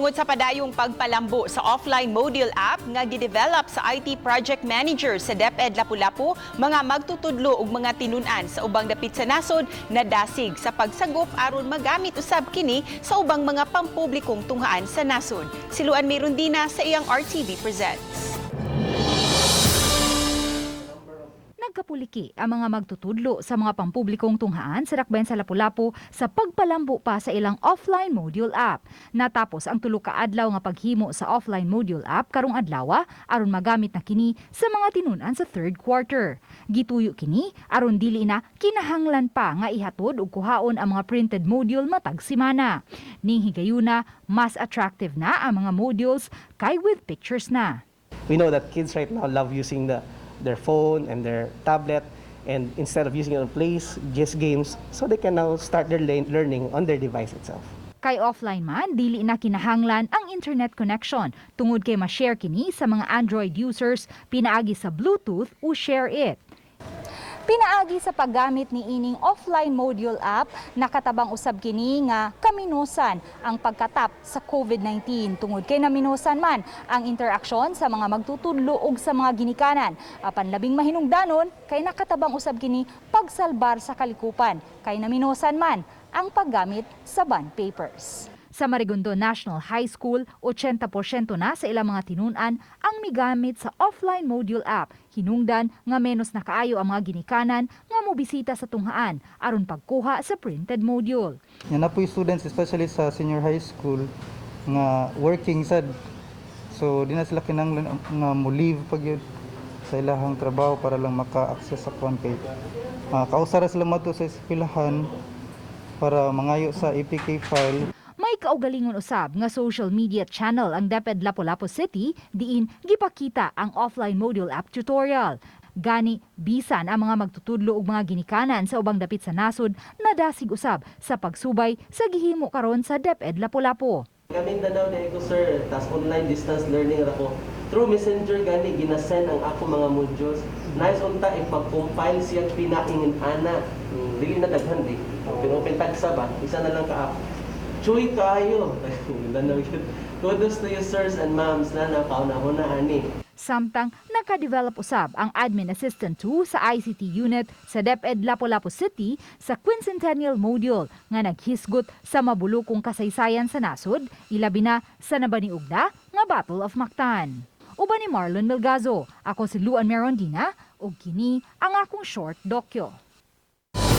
Tungod sa padayong pagpalambo sa offline module app nga gidevelop sa IT project manager sa DepEd Lapu-Lapu, mga magtutudlo ug mga tinun-an sa ubang dapit sa nasod nadasig sa pagsagop aron magamit usab kini sa ubang mga pampublikong tunghaan sa nasod. Si Luan Mirundina sa iyang RTV Presents. Nagkapuliki ang mga magtutudlo sa mga pampublikong tunghaan sa dakbayan sa Lapu-Lapu sa pagpalambo pa sa ilang offline module app. Natapos ang tulo ka adlaw nga paghimo sa offline module app karong adlaw aron magamit na kini sa mga tinun-an sa third quarter. Gituyo kini aron dili na kinahanglan pa nga ihatod ug kuhaon ang mga printed module matag semana. Ning higayuna, mas attractive na ang mga modules kay with pictures na. We know that kids right now love using their phone and their tablet, and instead of using it on place, just games, so they can now start their learning on their device itself. Kay offline man, dili na kinahanglan ang internet connection tungod kay ma-share kini sa mga Android users pinaagi sa Bluetooth o SHAREit. Pinaagi sa paggamit ni ining offline module app, nakatabang usab kini nga kaminusan ang pagkatap sa COVID-19 tungod kay naminusan man ang interaksyon sa mga magtutudlo ug sa mga ginikanan. Apan labing mahinungdanon kay nakatabang usab kini pagsalbar sa kalikupan kay naminusan man ang paggamit sa bond papers. Sa Marigondon National High School, 80% na sa ilang mga tinun-an ang migamit sa offline module app. Hinungdan nga menos na kaayo ang mga ginikanan nga mobisita sa tunghaan aron pagkuha sa printed module. Yan na po yung students, especially sa senior high school, nga working sad. So, di na sila kinahanglan nga mo leave pag yun sa ilahang trabaho para lang maka-access sa kuan kay kausa ra sila mato sa eskwelahan para mangayo sa APK file. May kaugalingon usab nga social media channel ang DepEd Lapu-Lapu City diin gipakita ang offline module app tutorial. Gani bisan ang mga magtutudlo ug mga ginikanan sa ubang dapit sa nasod nadasig usab sa pagsubay sa gihimo karon sa DepEd Lapu-Lapu. Kami Mindanao na ko, sir, tas online distance learning ra ko. Through Messenger gani ginasend ang ako mga modules. Nice unta ipag-compile siya pinaingin ana. Dili na daghan di. Pero open tagsa ba, isa na lang ka app. Chuy kayo. Mindanao yun. Kudos to you, sirs and ma'ams, na nakauna-una ani. Samtang nakadevelop usab ang Admin Assistant 2 sa ICT unit sa DepEd Lapu-Lapu City sa Quincentennial Module nga naghisgot sa mabulukong kasaysayan sa nasod, ilabi na sa nabaniugda nga Battle of Mactan. Uban ni Marlon Melgazo, ako si Luan Merondina ug kini ang akong short dokyo.